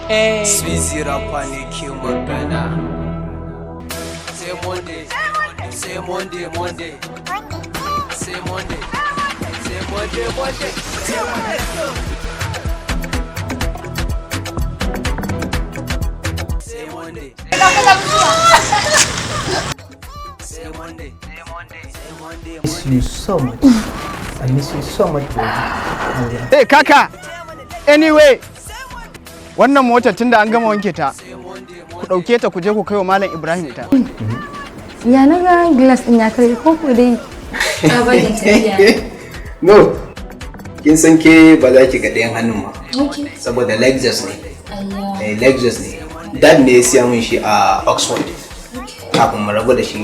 Hey. Sweezy rapper ne ke magana. Sai Monday, sai Monday, Monday. Sai Monday, sai Monday, Monday. Sai Monday. Sai Monday. Sai Monday. Sai Monday. Sai Monday. Miss you so much. I miss you so much, baby. Hey kaka, anyway, wannan motar, tunda an gama wanke ta, ku ɗauke ta ku je ku kai wa Malam Ibrahim ita. Ya na ga glass ɗin ya karye, ko ko dai tsabagen tafiya? No, kin san ke ba za ki ga ɗayan hannun ba. Okay. Saboda Lexus ne. Ayya. Eh, Lexus ne. Dad ne ya siya min shi a Oxford. Kafin mu rabu da shi,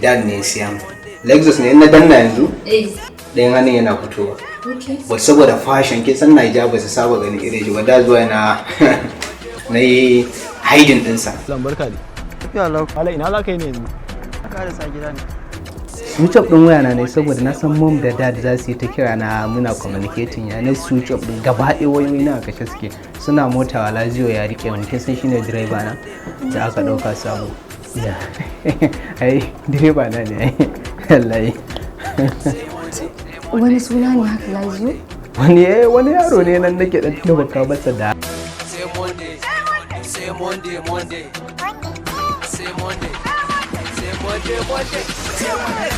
dad ne ya siya min. Lexus ne, in na danna yanzu, ɗayan hannun yana fitowa. Okay. But saboda fashion, kin san Naija ba su saba ganin irin shi ba, da zuwa na yi hiding ɗinsa. Zan barka ne. Tafiya lau. Hala, ina za ka yi ne yanzu? Karasa gida ne. Switch off din wayana ne, saboda na san mom da dad za su yi ta kira na, muna communicating. Ya na switch off din gaba ɗaya, wayoyi na a kashe suke, suna mota. Wa Lazio ya rike mun, kin san shine direba na da aka ɗauka sabo. Ya ai direba na ne ai, wallahi. Wani suna ne haka, Lazio? Wani yaro ne nan nake dan taimaka masa da Sai Monday, sai Monday, Monday. Sai Monday, sai Monday, Monday. Sai Monday.